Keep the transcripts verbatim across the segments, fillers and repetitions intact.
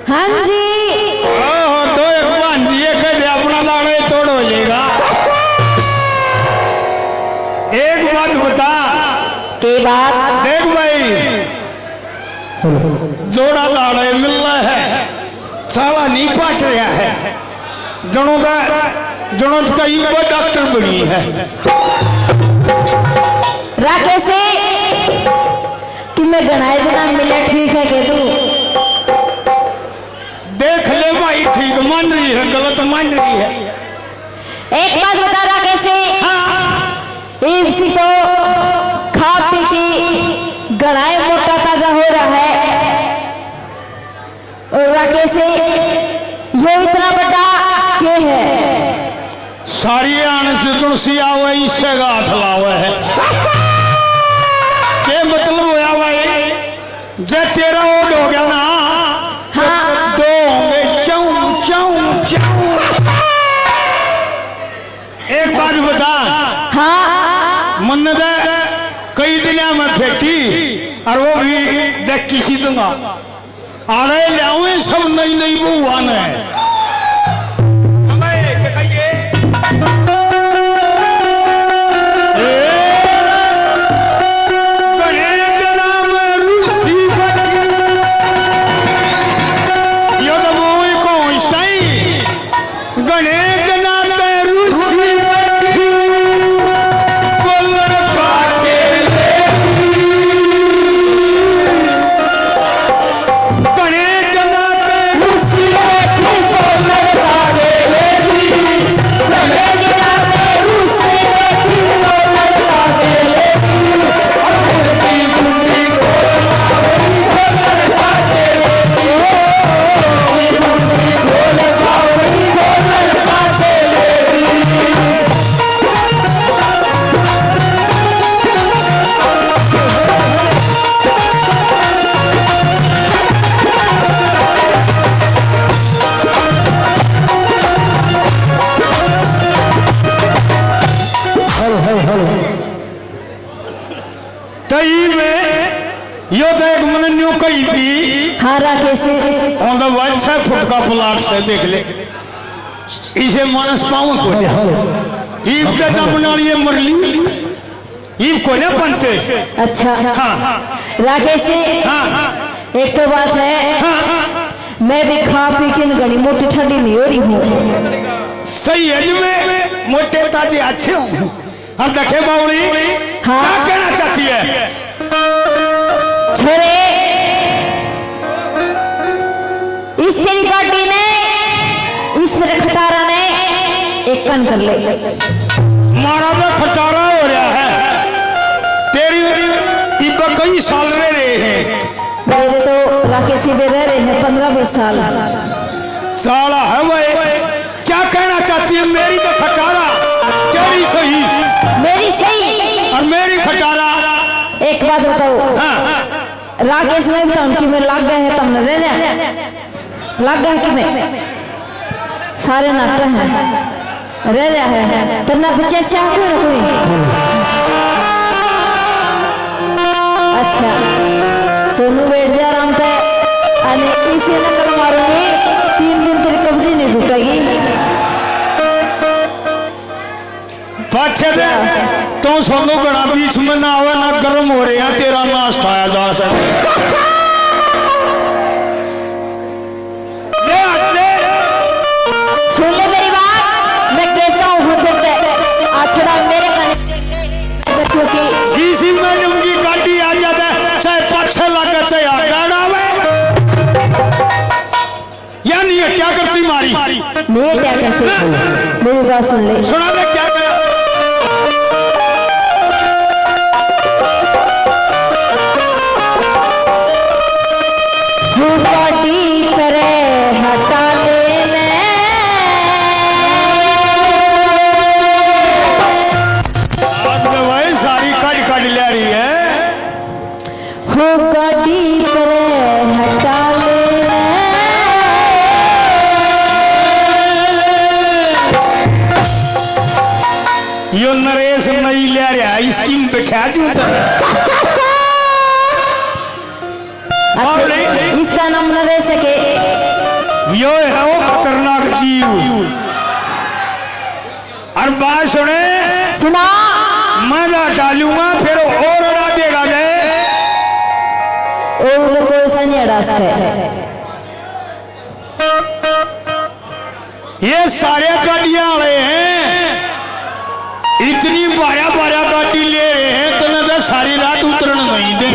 हाँ जी। ओहो, तो एक भांजी ये कह दे, अपना लाड़ा ही तोड़ हो जाएगा। एक बात बता। के बात? देख भाई, जोड़ा लाड़ा मिल रहा है, साला नहीं पाट रहा है। जणो का, जणो का इब्बा डॉक्टर बनी है। राकेश, कि मैं घणाए दिना मिले, ठीक है के तू? देख ले भाई, ठीक मान रही है, गलत मान रही है। एक बात बता राकेश, हाँ। इसी तो खा पी की घणाए मोटा ताजा हो रहा है। और राकेश, यो इतना बड़ा के है? सारी आन से तुलसी आवे, इससे हाथ लावे है। के मतलब होया भाई, जे तेरा ओड हो गया ना, तो हाँ। दो होंगे, चौं, चौं, चौं। एक बात बता। हाँ। मन्ने तो कई दिन में फेंकी, और वो भी देख किसी दूंगा। अरे ल्यावे सब नई नई बुआ ने। हमें दिखाइए। ए, घणे दिना में रूसी बैठी। यो तो वो ही कौन स्टाइल? घणे दिना ते रूसी बैठी, बोलण का के लेगी। घणे दिना ते रूसी बैठी, बोलण का के लेगी। घणे दिना ते रूसी बैठी, बोलण का के लेगी। Hello, hello, hello. तई में यो तो एक मन न्यू कही थी। हाँ, राकेश। On the one छह फुट का प्लाट से देख ले। इसे मानस पाऊं को। Hello, hello. ईब तो जमनाल ये मरली। ईब को ना बनते। अच्छा। हाँ। राकेश। हाँ। एक तो बात है। हाँ। मैं भी खा पी के घणी मोटी ठंडी नहीं हो रही हूँ। सही है जी, मैं मोटे ताजे अच्छे हूँ। अब देखे बावली, हाँ। क्या कहना चाहती है? छोरे, इस तेरी गाड़ी ने, इस तेरे खटारा ने एक कान कर ले। मारा तो खटारा हो रहा है। तेरी इब कई साल रह रहे हैं। मेरे तो राकेश जी रह रहे हैं पन्द्रह बीस साल। साला है भाई। क्या कहना चाहती है? मेरी तो खटारा, तेरी सही। मेरी सही। और मेरी खटारा। एक बात बताओ। हाँ। राकेश में भी तो उनकी में लग गए हैं, तुमने रह रहा है, लग गए कि में सारे नाते हैं, रह रहा है, तेरे ना बच्चे श्याम को रखोई। अच्छा, सोनू बैठ जा आराम पे, अने इसे नकल मारूंगी, तीन दिन तेरी कब्जी नहीं टूटेगी। पाछे दे, तो सोनू घणा बीच में ना आवे, ना गर्म हो रहे हैं, तेरा नाश ठाया जा सके। ले हट ले। सुन ले मेरी बात, मैं कैसा हूँ तेरे पे, आ थोड़ा मेरे कने, क्योंकि डीसी मैडम की गाड़ी आ जाता है, चाहे पाछे लगे, चाहे आगे आवे। या नहीं है, क्या करती मारी? नहीं, क्या करती? मेरी बात सुन ले। सुना दे, क्या करा? तू गाड़ी करे हटा लेने। आज तो भाई सारी काट काट ले रही है। हो गाड़ी करे हटा लेने। यो नरेश नई ले रहा है, इसकी में बैठा दूं तो। अच्छा, इसका नाम नरेश है के? यो है वो खतरनाक जीव। और बात सुने, सुना। मैं ना डालूंगा, फिर और अड़ा देगा ले। और कोई सा नहीं अड़ा सके। ये सारे गाड़ियां वाले हैं, इतनी बारह बारह गाड़ी ले रहे हैं, तो ना तो सारी रात उतरण नहीं दे।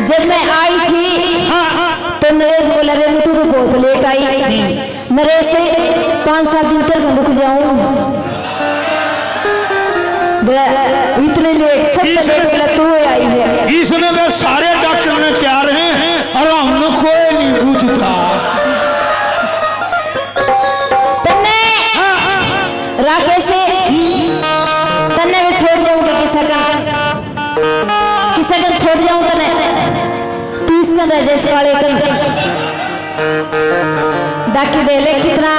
जब मैं आई थी, हाँ, हाँ। तो नरेश बोला, "रे, तू तो बहुत लेट आई।" नरेश, पाँच सात दिन तक रुक जाऊं। बोला, "इतने लेट, सबसे इस-, लेट बोला तू आई है।" इसने तो सारे डॉक्टर ने तैयार हैं और हमने कोई नहीं पूछता। तन्ने, हाँ, हाँ। राकेश, तन्ने मैं छोड़ जाऊंगी किसा का, किसा का छोड़ जाऊं तन्ने, तू इसका रह जा, इस काले का। डाकी दे ले, कितना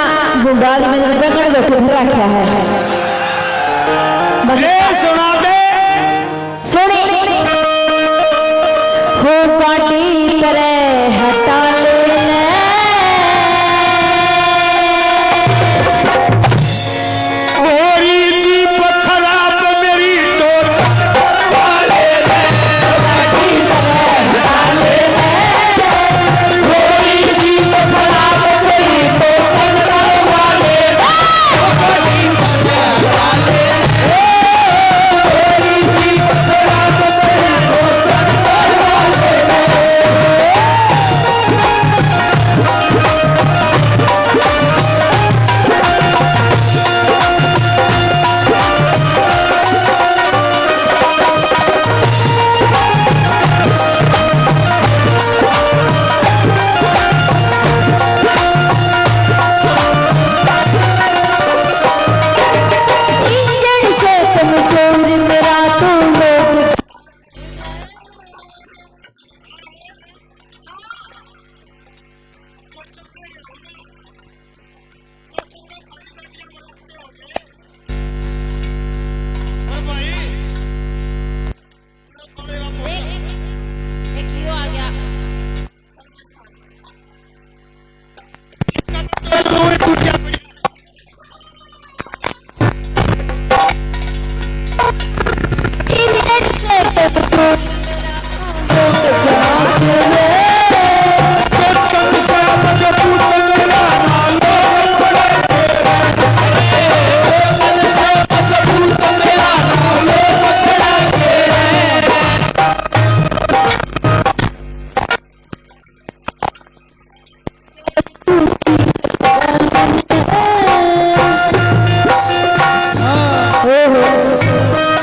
गुंडा आदमी ने पकड़ दो, किधर रखा है। बस ए, सुना दे। सुनी। हो गाड़ी परे हटा ले। होरी जीप खराब मेरी तो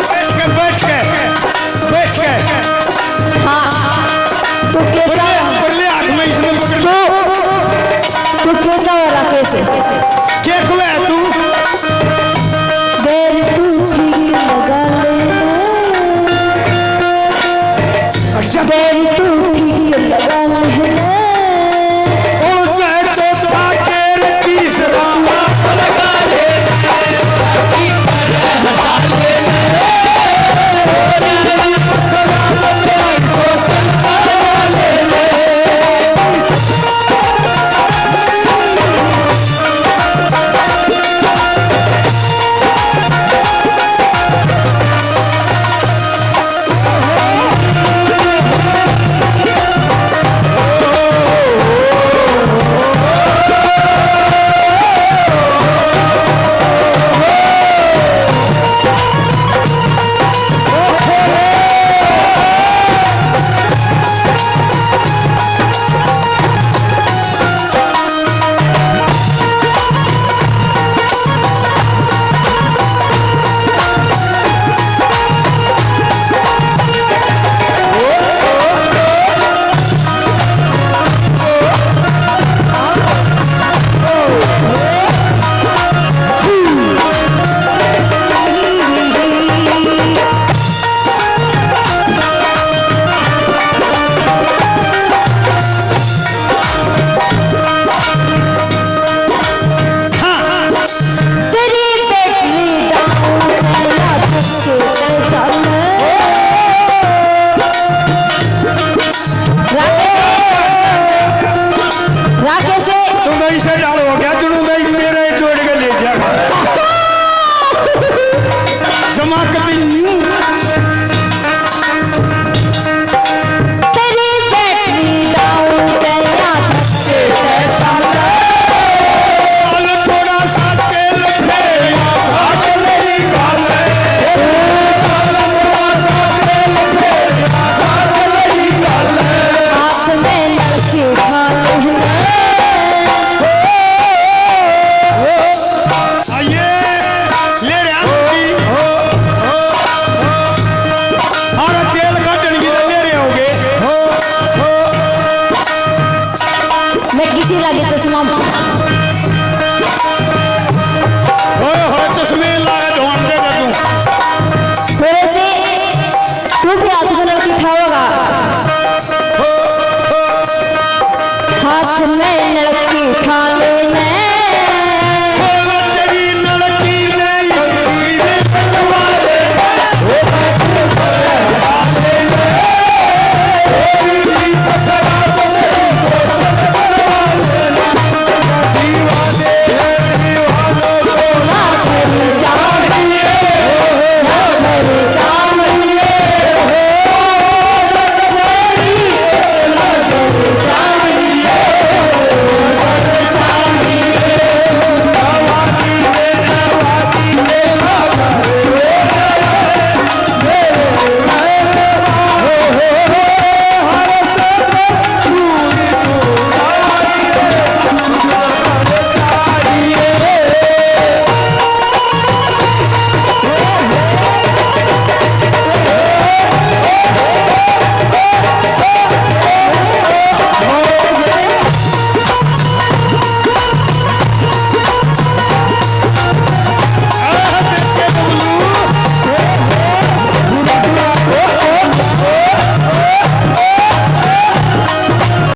बैठ के, बैठ के, बैठ के। हाँ, तू के चाह, पहले हाथ में इसमें पकड़। तू, तू के चाह राकेश? के को है तू? बैर तू ठीक लगा ले। अच्छा। बैर तू ठीक लगा